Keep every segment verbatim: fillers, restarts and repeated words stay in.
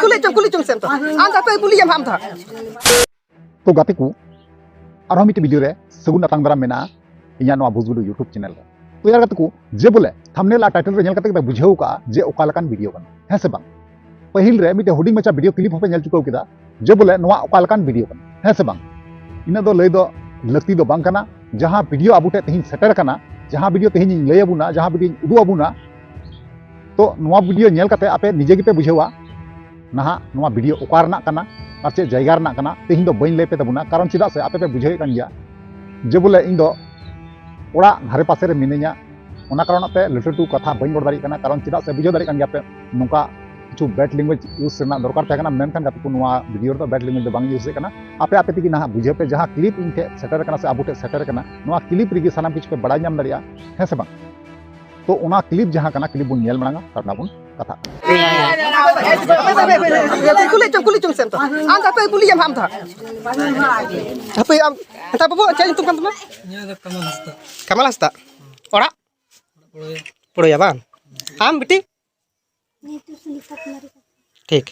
ᱠᱩᱞᱤ ᱪᱚᱝ, ᱠᱩᱞᱤ ᱪᱚᱝ ᱥᱮᱱ ᱛᱚ᱾ ᱟᱢ ᱫᱚ ᱦᱟᱯᱮ ᱠᱩᱞᱤᱭᱟᱢ ᱦᱟᱸᱜ ᱟᱢ ᱫᱚ ᱦᱟᱸᱜ᱾ ᱛᱚ ᱜᱟᱛᱮ ᱠᱚ, ᱟᱨᱦᱚᱸ ᱢᱤᱫᱴᱮᱱ ᱵᱷᱤᱰᱤᱭᱳ ᱨᱮ ᱥᱟᱹᱜᱩᱱ ᱟᱛᱟᱝ ᱫᱟᱨᱟᱢ ᱢᱮᱱᱟᱜᱼᱟ ᱤᱧᱟᱹᱜ ᱱᱚᱣᱟ ᱵᱩᱡᱽᱵᱩᱰᱩ YouTube ᱪᱮᱱᱮᱞ ᱨᱮ᱾ ᱛᱚ ᱭᱟᱨ ᱜᱟᱛᱮ ᱠᱚ, ᱡᱮ ᱵᱚᱞᱮ ᱛᱷᱟᱢᱵᱱᱮᱞ ᱟᱨ ᱴᱟᱭᱴᱮᱞ ᱨᱮ ᱧᱮᱞ ᱠᱟᱛᱮ ᱜᱮ ᱯᱮ ᱵᱩᱡᱷᱟᱹᱣ ᱠᱟᱜᱼᱟ ᱡᱮ ᱚᱠᱟ ᱞᱮᱠᱟᱱ ᱵᱷᱤᱰᱤᱭᱳ ᱠᱟᱱᱟ, ᱦᱮᱸ ᱥᱮ ᱵᱟᱝ? ᱯᱟᱹᱦᱤᱞ ᱨᱮ ᱢᱤᱫᱴᱮᱱ ᱦᱩᱰᱤᱧ ᱢᱟᱪᱷᱟ ᱵᱷᱤᱰᱤᱭᱳ ᱠᱞᱤᱯ ᱦᱚᱸᱯᱮ ᱧᱮᱞ ᱪᱩᱠᱟᱹᱣ ᱠᱮᱫᱟ ᱡᱮ ᱵᱚᱞᱮ ᱱᱚᱣᱟ ᱚᱠᱟ ᱞᱮᱠᱟᱱ ᱵᱷᱤᱰᱤᱭᱳ ᱠᱟᱱᱟ, ᱦᱮᱸ ᱥᱮ ᱵᱟᱝ? ᱤᱱᱟᱹᱜ ᱫᱚ ᱞᱟᱹᱭ ᱫᱚ ᱞᱟᱹᱠᱛᱤ ᱫᱚ ᱵᱟᱝ ᱠᱟᱱᱟ᱾ ᱡᱟᱦᱟᱸ ᱵᱷᱤᱰᱤᱭᱳ ᱟᱵᱚ ᱴᱷᱮᱱ ᱛᱮᱦᱮᱧ ᱥᱮᱴᱮᱨ ᱟᱠᱟᱱᱟ, ᱡᱟᱦᱟᱸ ᱵᱷᱤᱰᱤᱭᱳ ᱛᱮᱦᱮᱧ ᱤᱧ ᱞᱟᱹᱭ ᱟᱵᱚᱱᱟ, ᱡᱟᱦᱟᱸ ᱵᱷᱤᱰᱤᱭᱳᱧ ᱩᱫᱩᱜ ᱟᱵᱚᱱᱟ, ᱛᱚ ᱱᱚᱣᱟ ᱵᱷᱤᱰᱤᱭᱳ ᱧᱮᱞ ᱠᱟᱛᱮ ᱟᱯᱮ ᱱᱤᱡᱮ ᱜᱮᱯᱮ ᱵᱩᱡᱷᱟᱹᱣᱟ ᱱᱟᱦᱟᱜ ᱱᱚᱣᱟ ᱵᱷᱤᱰᱤᱭᱳ ᱚᱠᱟ ᱨᱮᱱᱟᱜ ᱠᱟᱱᱟ ᱟᱨ ᱪᱮᱫ ᱡᱟᱭᱜᱟ ᱨᱮᱱᱟᱜ ᱠᱟᱱᱟ᱾ ᱛᱮᱦᱮᱧ ᱫᱚ ᱵᱟᱹᱧ ᱞᱟᱹᱭ ᱯᱮ ᱛᱟᱵᱚᱱᱟ, ᱠᱟᱨᱚᱱ ᱪᱮᱫᱟᱜ ᱥᱮ ᱟᱯᱮ ᱯᱮ ᱵᱩᱡᱷᱟᱹᱣᱮᱫ ᱠᱟᱱ ᱜᱮᱭᱟ ᱡᱮ ᱵᱚᱞᱮ ᱤᱧ ᱫᱚ ᱚᱲᱟᱜ ᱫᱷᱟᱨᱮ ᱯᱟᱥᱮ ᱨᱮ ᱢᱤᱱᱟᱹᱧᱟ, ᱚᱱᱟ ᱠᱟᱨᱚᱱ ᱛᱮ ᱞᱟᱹᱴᱩ ᱞᱟᱹᱴᱩ ᱠᱟᱛᱷᱟ ᱵᱟᱹᱧ ᱨᱚᱲ ᱫᱟᱲᱮᱭᱟᱜ ᱠᱟᱱᱟ᱾ ᱠᱟᱨᱚᱱ ᱪᱮᱫᱟᱜ ᱥᱮ ᱵᱩᱡᱷᱟᱹᱣ ᱫᱟᱲᱮᱭᱟᱜ ᱠᱟᱱ ᱜᱮᱭᱟ ᱯᱮ, ᱱᱚᱝᱠᱟ ᱠᱤᱪᱷᱩ ᱵᱮᱰ ᱞᱮᱝᱜᱩᱭᱮᱡᱽ ᱤᱭᱩᱡᱽ ᱨᱮᱱᱟᱜ ᱫᱚᱨᱠᱟᱨ ᱛᱟᱦᱮᱸ ᱠᱟᱱᱟ, ᱢᱮᱱᱠᱷᱟᱱ ᱜᱟᱛᱮ ᱠᱚ ᱱᱚᱣᱟ ᱵᱷᱤᱰᱤᱭᱳ ᱨᱮᱫᱚ ᱵᱮᱰ ᱞᱮᱝᱜᱩᱭᱮᱡᱽ ᱫᱚ ᱵᱟᱝ ᱤᱧ ᱤᱭᱩᱡᱽ ᱮᱫ ᱠᱟᱱᱟ᱾ ᱟᱯᱮ ᱟᱯᱮ ᱛᱮᱜᱮ ᱱᱟᱦᱟᱜ ᱵᱩᱡᱷᱟᱹᱣ ᱯᱮ, ᱡᱟᱦᱟᱸ ᱠᱞᱤᱯ ᱤᱧ ᱴᱷᱮᱱ ᱥᱮᱴᱮᱨ ᱠᱟᱱᱟ ᱥᱮ ᱟᱵᱚ ᱴᱷᱮᱱ ᱥᱮᱴᱮᱨ ᱠᱟᱱᱟ, ᱱᱚᱣᱟ ᱠᱞᱤᱯ ᱨᱮᱜᱮ ᱥᱟᱱᱟᱢ ᱠᱤᱪᱷᱩ ᱯᱮ ᱵᱟᱲᱟᱭ ᱧᱟᱢ ᱫᱟᱲᱮᱭᱟᱜᱼᱟ, ᱦᱮᱸ ᱥᱮ ᱵᱟᱝ? ᱛᱚ ᱚᱱᱟ ᱠᱞᱤᱯ ᱡᱟᱦᱟᱸ ᱠᱟᱱᱟ, ᱠᱞᱤᱯ ᱵᱚᱱ ᱧᱮᱞ ᱢᱟᱲᱟᱝᱟ, ᱛᱟᱨᱯᱚᱨᱮ ᱵᱚᱱ ᱠᱟᱛᱷᱟᱜᱼᱟ᱾ ᱠᱩᱞᱤ ᱪᱚᱝ, ᱠᱩᱞᱤ ᱪᱚᱝ ᱥᱮᱱ ᱛᱚ᱾ ᱟᱢ ᱫᱚ ᱦᱟᱯᱮ ᱠᱩᱞᱤᱭᱟᱢ ᱦᱟᱸᱜ ᱟᱢ ᱫᱚ ᱦᱟᱸᱜ᱾ ᱦᱟᱯᱮ ᱟᱢ, ᱦᱮᱸᱛᱚ ᱵᱟᱹᱵᱩ, ᱪᱮᱫ ᱧᱩᱛᱩᱢ ᱠᱟᱱ ᱛᱟᱢᱟ? ᱤᱧᱟᱹᱜ ᱫᱚ ᱠᱟᱢᱟᱞ ᱦᱟᱸᱥᱫᱟ᱾ ᱠᱟᱢᱟᱞ ᱦᱟᱸᱥᱫᱟ᱾ ᱚᱲᱟᱜ? ᱯᱩᱲᱩᱭᱟ᱾ ᱯᱩᱲᱩᱭᱟ ᱵᱟᱝ? ᱟᱢ ᱵᱤᱴᱤ? ᱴᱷᱤᱠ᱾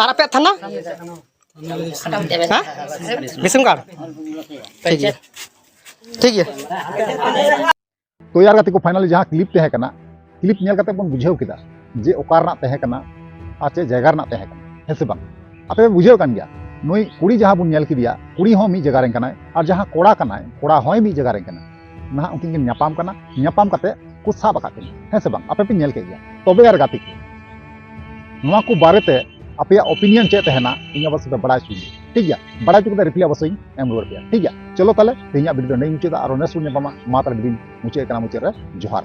ᱟᱨ ᱟᱯᱮᱭᱟᱜ ᱛᱷᱟᱱᱟ? ᱦᱮᱸ? ᱵᱤᱥᱱᱩᱜᱟᱲ? ᱴᱷᱤᱠ ᱜᱮᱭᱟ᱾ ᱴᱷᱤᱠ ᱜᱮᱭᱟ᱾ ᱛᱚ ᱭᱟᱨ ᱜᱟᱛᱮ ᱠᱚ, ᱯᱷᱟᱭᱱᱟᱞᱤ ᱡᱟᱦᱟᱸ ᱠᱞᱤᱯ ᱛᱟᱦᱮᱸ ᱠᱟᱱᱟ, ᱠᱞᱤᱯ ᱧᱮᱞ ᱠᱟᱛᱮ ᱵᱚᱱ ᱵᱩᱡᱷᱟᱹᱣ ᱠᱮᱫᱟ ᱡᱮ ᱚᱠᱟ ᱨᱮᱱᱟᱜ ᱛᱟᱦᱮᱸ ᱠᱟᱱᱟ ᱟᱨ ᱪᱮᱫ ᱡᱟᱭᱜᱟ ᱨᱮᱱᱟᱜ ᱛᱟᱦᱮᱸ ᱠᱟᱱᱟ, ᱦᱮᱸ ᱥᱮ ᱵᱟᱝ? ᱟᱯᱮ ᱯᱮ ᱵᱩᱡᱷᱟᱹᱣ ᱠᱟᱱ ᱜᱮᱭᱟ, ᱱᱩᱭ ᱠᱩᱲᱤ ᱡᱟᱦᱟᱸ ᱵᱚᱱ ᱧᱮᱞ ᱠᱮᱫᱮᱭᱟ, ᱠᱩᱲᱤ ᱦᱚᱸ ᱢᱤᱫ ᱡᱟᱭᱜᱟ ᱨᱮᱱ ᱠᱟᱱᱟᱭ, ᱟᱨ ᱡᱟᱦᱟᱸ ᱠᱚᱲᱟ ᱠᱟᱱᱟᱭ, ᱠᱚᱲᱟ ᱦᱚᱸᱭ ᱢᱤᱫ ᱡᱟᱭᱜᱟ ᱨᱮᱱ ᱠᱟᱱᱟ᱾ ᱱᱟᱦᱟᱜ ᱩᱱᱠᱤᱱ ᱠᱤᱱ ᱧᱟᱯᱟᱢ ᱠᱟᱱᱟ, ᱧᱟᱯᱟᱢ ᱠᱟᱛᱮ ᱠᱚ ᱥᱟᱵ ᱟᱠᱟᱫ ᱠᱤᱱᱟ, ᱦᱮᱸ ᱥᱮ ᱵᱟᱝ? ᱟᱯᱮ ᱯᱮ ᱧᱮᱞ ᱠᱮᱫ ᱜᱮᱭᱟ᱾ ᱛᱚᱵᱮ ᱟᱨ ᱜᱟᱛᱮ ᱠᱚ, ᱱᱚᱣᱟ ᱠᱚ ᱵᱟᱨᱮᱛᱮ ᱟᱯᱮᱭᱟᱜ ᱚᱯᱤᱱᱤᱭᱚᱱ ᱪᱮᱫ ᱛᱟᱦᱮᱱᱟ, ᱤᱧ ᱚᱵᱚᱥᱥᱳᱭ ᱯᱮ ᱵᱟᱲᱟᱭ ᱦᱚᱪᱚᱧᱟ, ᱴᱷᱤᱠ ᱜᱮᱭᱟ? ᱵᱟᱲᱟᱭ ᱦᱚᱪᱚ ᱠᱟᱛᱮ ᱨᱤᱯᱞᱟᱭ ᱚᱵᱚᱥᱥᱳᱭ ᱤᱧ ᱮᱢ ᱨᱩᱣᱟᱹᱲ ᱯᱮᱭᱟ, ᱴᱷᱤᱠ ᱜᱮᱭᱟ? ᱪᱚᱞᱚ ᱛᱟᱦᱞᱮ, ᱛᱮᱦᱮᱧᱟᱜ ᱵᱷᱤᱰᱤᱭᱳ ᱫᱚ ᱱᱚᱰᱮᱧ ᱢᱩᱪᱟᱹᱫᱟ᱾ ᱟᱨ ᱱᱮᱥ ᱵᱚᱱ ᱧᱟᱯᱟᱢᱟ᱾ ᱢᱟ ᱛᱟᱦᱞᱮ ᱫᱤᱫᱤᱧ ᱢᱩᱪᱟᱹᱫ ᱠᱟᱱᱟ, ᱢᱩᱪᱟᱹᱫ ᱨᱮ ᱡᱚᱦᱟᱨ᱾